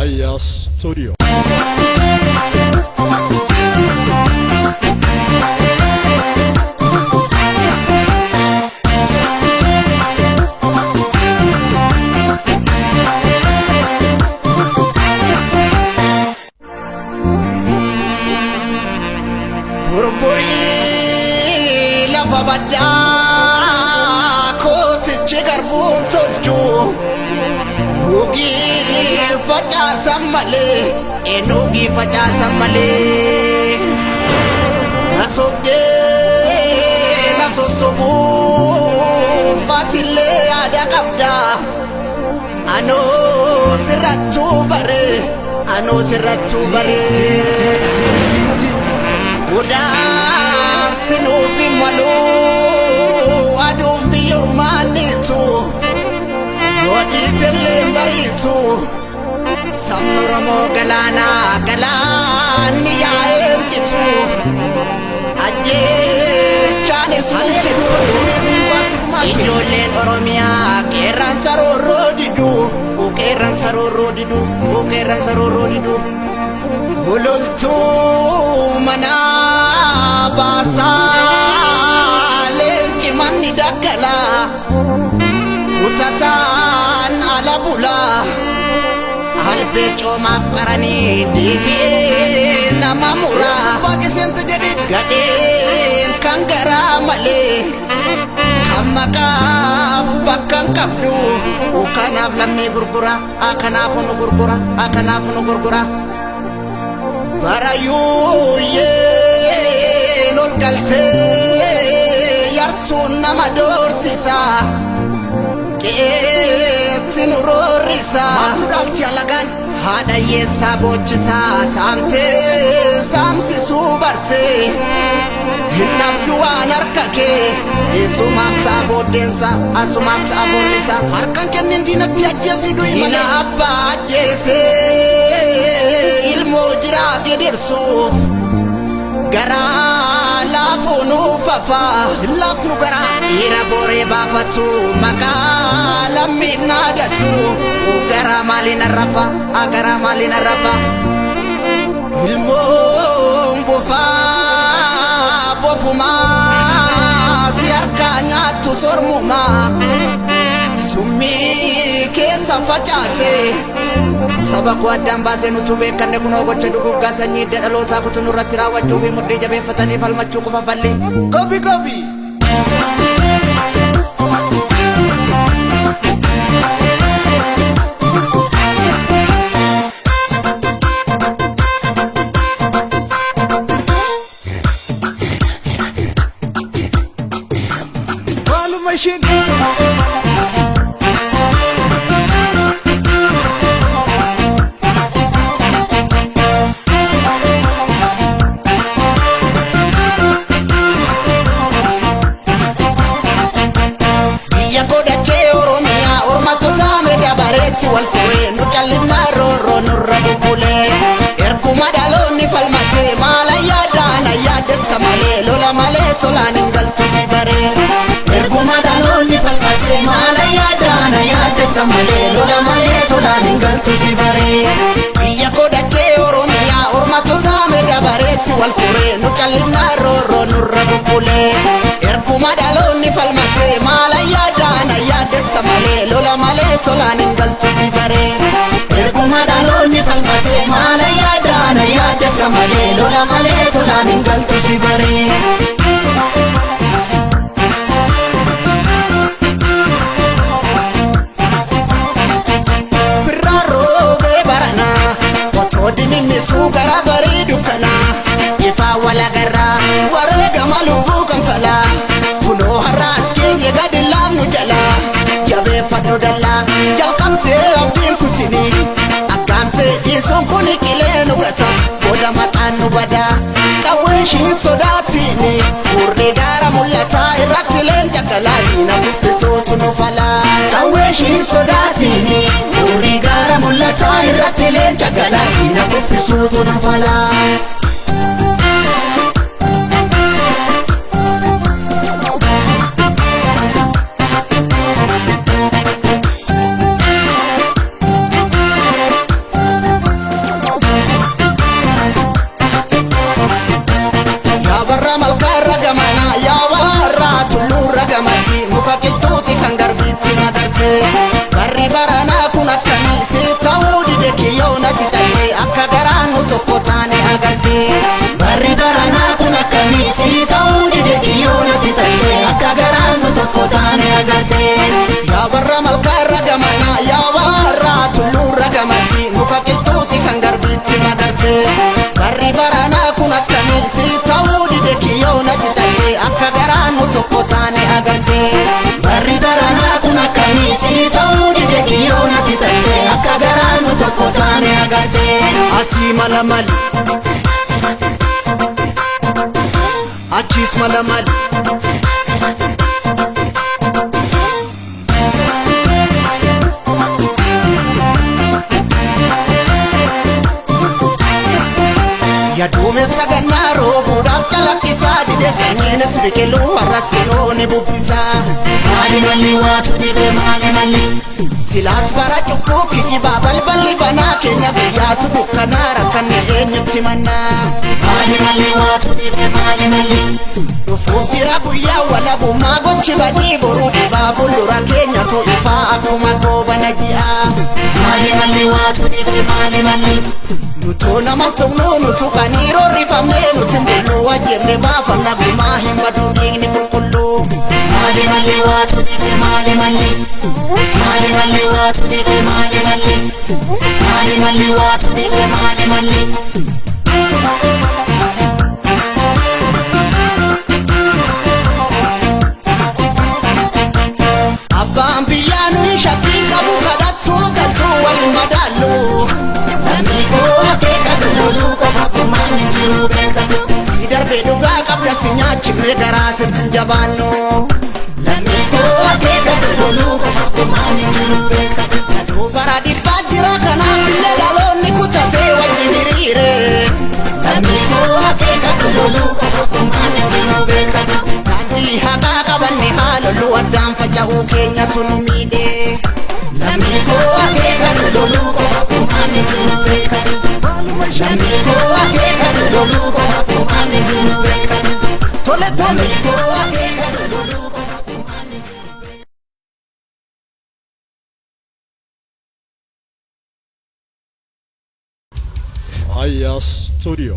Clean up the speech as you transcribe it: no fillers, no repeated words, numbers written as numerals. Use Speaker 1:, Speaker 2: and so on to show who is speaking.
Speaker 1: Raayyaa Studio.
Speaker 2: Burburii lafa baddaa kootichi garbuun tolchu Nugii facaasan malee nugii facaasan malee Na sobdee na sossobuuf atillee yaada qabda Anoo sirrattuu bare anoo sirrattuu bare Godaansinuuf hin malu aduun biyya ormaannitu Wadhiitillee hin bariitu sabni Oromoo galaanaa galaanni yaa'ee citu ajjeechaanis mul'itu Ijoolleen Oromiyaa qeerransa roorroo didu qeerransa roorroo didu qeerransa roorroo didu Hulultuu manaa baasaa leenci manni daggalaa kutataan ala bulaa albee coomaaf qaranii deebi'ee nama muraa gadheen kan garaa malee kan maqaaf bakka hin qabdu kanaaf lammii gurgura kanaaf nu gurgura kanaaf nu gurgura. Barayyuu ol galtee yartuun nama doorsisa qe'eetti nu roorrisa haadha hiyyeessaa boochisa saamtee saamsisuu bartee hin dhabdu waan harka kee isumaaf ta'a booddeensa asumaaf ta'a boonnisa
Speaker 3: Harkaan kennin diinatti ajjeesii du'i
Speaker 2: Hina
Speaker 3: malee.
Speaker 2: abbaa ajjeesee ilmoo jiraa gidirsuuf garaa laafuu nuuf hafaa
Speaker 3: Hin laafnu garaa.
Speaker 2: dhiira boree baafatu maqaa lammiin naadatu garaa maaliin arrafa garaa maaliin arrafa ilmoon bofaa bofumaa si harkaa nyaattu sormumaa summii keessa facaase saba koo addaan baasee nutu beekanne kunoo gocha duguggaa sanyii hidda dhalootaa kutu nurratti raawwachuu fi mudhii jabeeffatanii falmachuu qofa falli.
Speaker 3: Gobi gobi. Maaluma ishiin.
Speaker 2: Biyya godhachee Oromiyaa ormatu saame dabareetti wal furee nu callifnaa roorroo nurra bubbulee. Erguma dhaloonni falmatee maala yaadaan yaaddessa malee lola malee tolaan hin galtu si baree. Erguma dhaloonni falmatee maala yaadaan yaaddessa malee lola malee tolaan hin galtu si baree. Biyya godhachee Oromiyaa ormatu saame dabareetti wal furee nu callifnaa roorroo nurra bubbulee. Erguma dhaloonni falmatee maala yaadaan yaaddessa malee lola malee tolaan hin galtu si baree. Erguma dhaloonni falmatee maala yaadaan yaaddessa malee lola malee tolaan hin galtu si baree. Birraa roobee baranaa otoo dimimmisuu gara barii dukkanaa ifaa walagarraa wareegama lubbuu kanfalaa kunoo har'aas keenya gadi laafnu jalaa jabeeffadhu dallaa jalqabdee abdiin kutinii akkaamtee dhiisuun kun qilee nu gata booda maqaan nu badaa qawwee ishiin sodaatiini gurri gaara mul'ataa irratti leenca galaa diina kuffisuutu nu falaa qawwee ishiin sodaatiini gurri gaara mul'ataa irratti leenca galaa diina kuffisuutu nu falaa. mala mali. Achiis mala mali. Yaduumessa gannaa roobuudhaaf calaqqisaa dide sanyiinis biqiluu har'as kunoo ni bubbisaa.
Speaker 1: Maali malli waatu dhibe maali malli.
Speaker 2: Silaas bara cubbuu kijibaa balballi banaa keenya guyyaatu dukkanaa rakkanne eenyutti mannaa.
Speaker 1: Maali malli waatu dhibe maali malli.
Speaker 2: Dhufuuf jira guyyaa walabummaa gochi badii boruu dhibaa fuuldura keenyatu ifaa akkuma goobana ji'aa.
Speaker 1: Maali malli waatu dhibe maali malli.
Speaker 2: Nutuu nama tumnuu nutu qanii roorrifamnee nuti bulluu wajjimne baafamna gumaa hin baduu dhiigni qulqulluu.
Speaker 1: Maali malli waatu dhibe maali malli. Maali malli waatu dhibe maali malli. Maali malli waatu dhibe maali malli.
Speaker 2: Abbaan biyyaa nuyi shakkiin qabu kadhattuu galtuu waliin madaallu.
Speaker 1: Lammii koo akeekatu loluu qofa furmaan hin jiru beekatu.
Speaker 2: Si darbee dhugaa qabda si nyaachifne garaa sitti hin jabaannu.
Speaker 1: Lammii koo akeekatu loluu qofa furmaan hin jiru beekatu.
Speaker 2: Aduu bara dhibbaa jira kanaaf illee dhaloonni kutatee wajjin hiriire.
Speaker 1: Lammii koo akeekatu loluu qofa furmaan hin jiru beekatu.
Speaker 2: Daandii haqaa qabanne haaloluu addaan faca'uu keenyatu nu miidhe.
Speaker 1: Lammii koo akeekatu loluu qofa furmaan hin jiru beekatu.
Speaker 3: Maaluma isheen.
Speaker 1: Lammii koo akeekatu loluu qofa furmaan hin jiru beekatu.
Speaker 3: Tole tole.
Speaker 1: Lammii koo akeekatu loluu qofa furmaan hin jiru beekatu.
Speaker 4: Aya Studio.